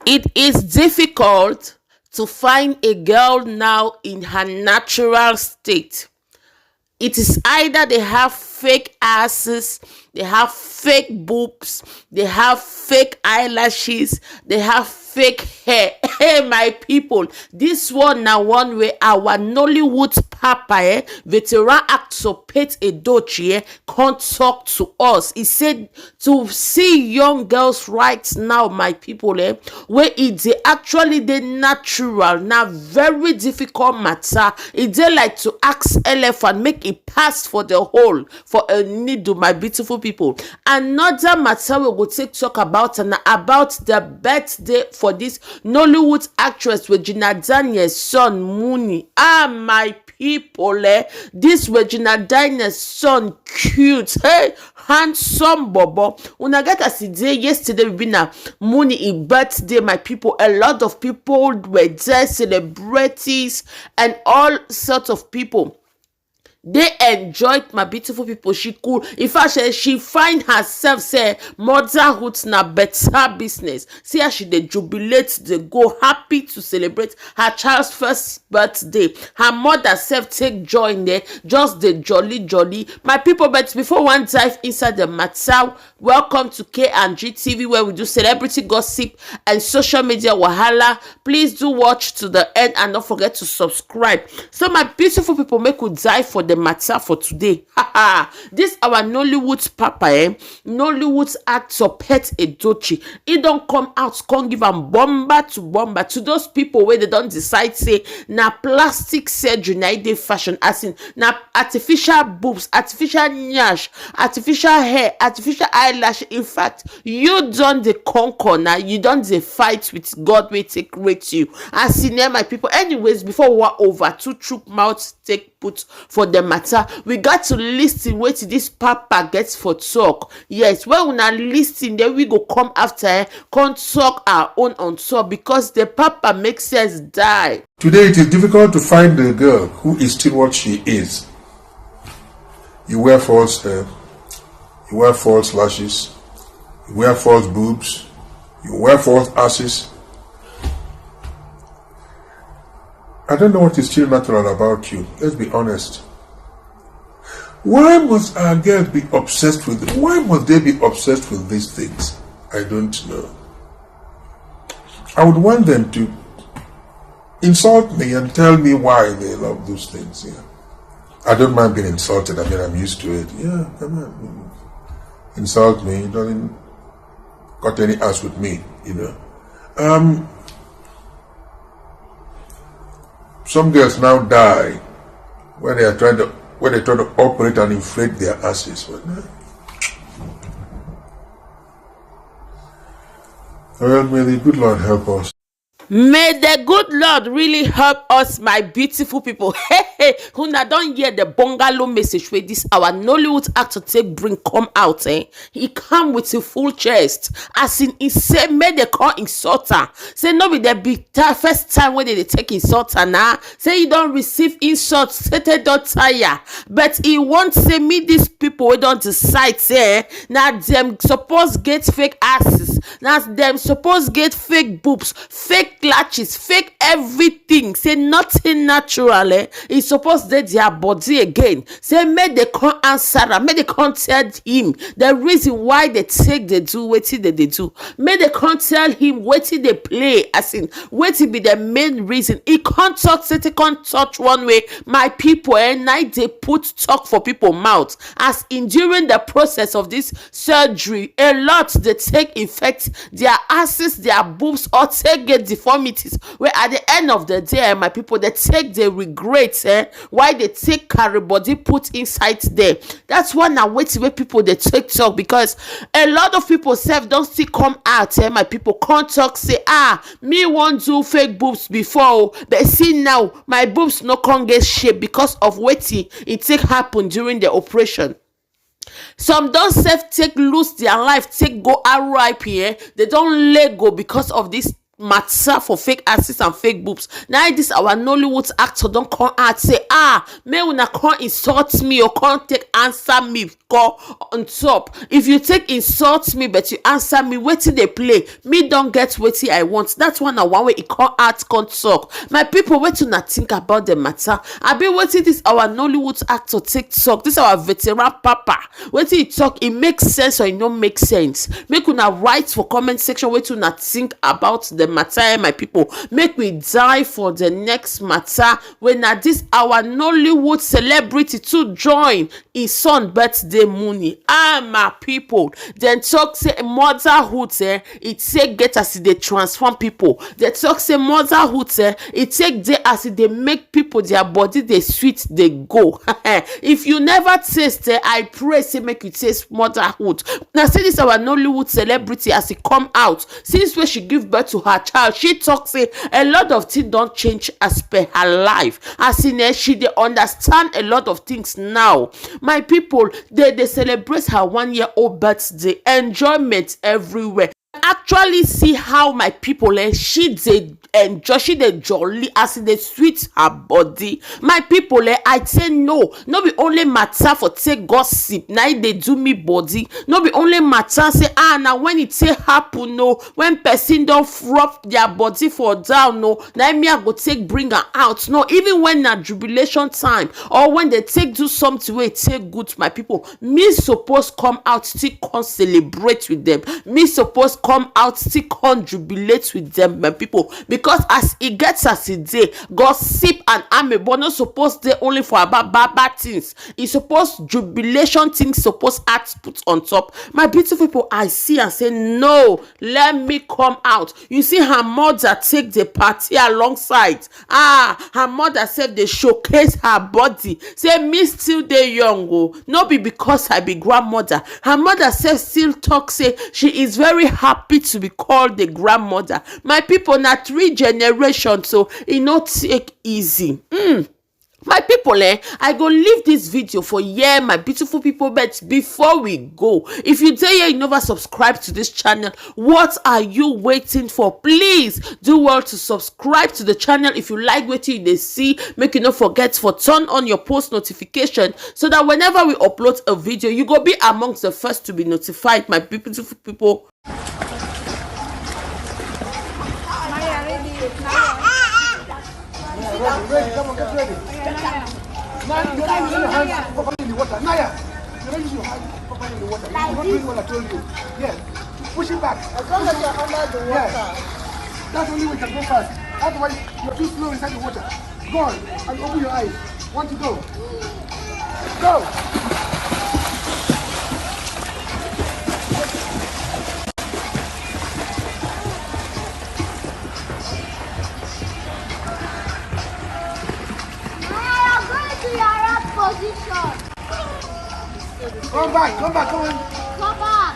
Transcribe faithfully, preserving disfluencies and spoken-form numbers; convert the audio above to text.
It is difficult to find a girl now in her natural state. It is either they have fake asses, they have fake boobs, they have fake eyelashes, they have fake hair. Hey, my people, this one na one way our Nollywood papa, eh, veteran actor Pete Edochie, eh, come talk to us. He said to see young girls right now, my people, eh, where it dey actually dey natural, na very difficult matter. E dey like to ask elephant make e pass for the hole for a needle, my beautiful people. Another matter we go take talk about na about the birthday for this Nollywood actress Regina Daniels son Muni. Ah, my people, eh, this Regina Daniels son cute, hey, handsome bobo. Una get as e dey yesterday, we be na Muni e birthday, my people. A lot of people were there, celebrities and all sorts of people. They enjoyed, my beautiful people. She cool. In fact, she, she find herself say motherhood na better business. See how she dey jubilate, dey go happy to celebrate her child's first birthday. Her mother self take joy in there, just the jolly jolly. My people, but before one dive inside the matter, welcome to K and G T V, where we do celebrity gossip and social media wahala. Please do watch to the end and don't forget to subscribe. So my beautiful people, make we dive for the matter for today. This our Nollywood papa, eh? Nollywood actor Pete Edochie. He don't come out, come give am bomba to bomba to those people where they don't decide say na plastic surgery na e dey fashion, as in na artificial boobs, artificial nyash, artificial hair, artificial eyelash. In fact, you don dey conquer now, you don dey fight with God wey take create you. As in, eh, my people. Anyways, before we over two chook mouth take put for the matter, we got to listen wetin this papa gets for talk. Yes, when una listen, then we go come after, eh, come talk our own on top, because the papa makes sense die. Today it is difficult to find a girl who is still what she is. You wear false hair, you wear false lashes, you wear false boobs, you wear false asses. I don't know what is still natural about you. Let's be honest. Why must our girls be obsessed with, why must they be obsessed with these things? I don't know. I would want them to insult me and tell me why they love those things. Yeah. I don't mind being insulted. I mean, I'm used to it. Yeah, come on. Insult me. It doesn't got any ass with me, you know. Um, some girls now die when they are trying to, when they try to operate and inflate their asses. Well, may the good Lord help us. May the good Lord really help us, my beautiful people. Hey, hey, una don hear the bungalow message wey this our Nollywood actor take bring come out, eh? He come with a full chest. As in, he say, make they come insult her. Say no be the be ta-, first time when they dey take insult her now. Say he don receive insult, say they don tire. But he want say me, these people wey don decide say, eh, na dem suppose get fake asses, na dem suppose get fake boobs, fake lashes, fake everything. Say nothing natural, eh? E suppose dey their body again. Say make they come answer am, make they come tell him the reason why they take dey do wetin they dey do. Make they come tell him wetin dey play, as in wetin be the main reason. He come talk, say they come touch one way. My people, eh, na dey put talk for people mouth. As in, during the process of this surgery, a lot they take infect their asses, their boobs, or take get deformities. Where at the end of the day, eh, my people, they take the regret, eh, why they take carry body put inside there. That's why now wetin wey people they take talk, because a lot of people self don't still come out, eh, my people, come talk say, ah, me want do fake boobs before, oh, but see now my boobs no come get shape because of wetin it take happen during the operation. Some don self take lose their life, take go R I P, eh? They don't let go because of this matter for fake asses and fake boobs. Now this our Nollywood actor don't come out say, ah, may una come insult me or come take answer me call on top. If you take insult me but you answer me, waiting they play. Me don't get waiting I want. That's one I one way it come out come talk. My people, wait to not think about the matter. I be waiting this our Nollywood actor take talk. This our veteran papa. Waiting he talk, it makes sense or it no make sense. Make una write for comment section. Wait to not think about the matter, eh, my people. Make we die for the next matter. When na this our Nollywood celebrity to join his son birthday money. Ah, my people. Then talk say motherhood, eh, it take get as e dey transform people. They talk say motherhood, eh, it take dey as e dey make people their body dey sweet dey go. If you never taste, eh, I pray say make you taste motherhood. Now see this our Nollywood celebrity as e come out since when she give birth to her child. She talk say a lot of things don't change as per her life. As in, eh, she dey understand a lot of things now. My people, they they celebrate her one year old birthday. Enjoyment everywhere. Actually see how my people, eh, she dey enjoy, she dey jolly as e dey sweet her body. My people, eh, I say no, no be only matter for take gossip. Now they do me body. No be only matter say, ah, now when it say happen, no, when person don't rub their body for down, no, now me I go take bring her out. No, even when na jubilation time or when they take do something wey take good, my people, me suppose come out still come celebrate with them. Me suppose come out still come jubilate with them, my people, because as e get as e dey, gossip and amebo no suppose dey only for about bad bad things. E suppose jubilation things suppose act put on top. My beautiful people, I see and say no. Let me come out. You see her mother take the party alongside. Ah, her mother said they showcase her body. Say me still dey young, oh. No be because I be grandmother. Her mother said still talk say she is very happy to be called the grandmother. My people, na three generations, so e no take easy. Mm. My people, eh, I go leave this video for here, my beautiful people. But before we go, if you dey here, you never subscribe to this channel, what are you waiting for? Please do well to subscribe to the channel. If you like what you they see, make you not forget for turn on your post notification so that whenever we upload a video, you go be amongst the first to be notified, my beautiful people. Ready, come on, get ready. Now, you're not using your hands properly in the water. Naya, you're not using your hands properly in the water. You will not do what I told you. Yes. Push it back. As long as you're under the water. Yes. That's the only way you can go fast. Otherwise, you're too slow inside the water. Go on and open your eyes. Want to go? Go! Naya, you're going to your right position. Come back, come back, come on. Come back.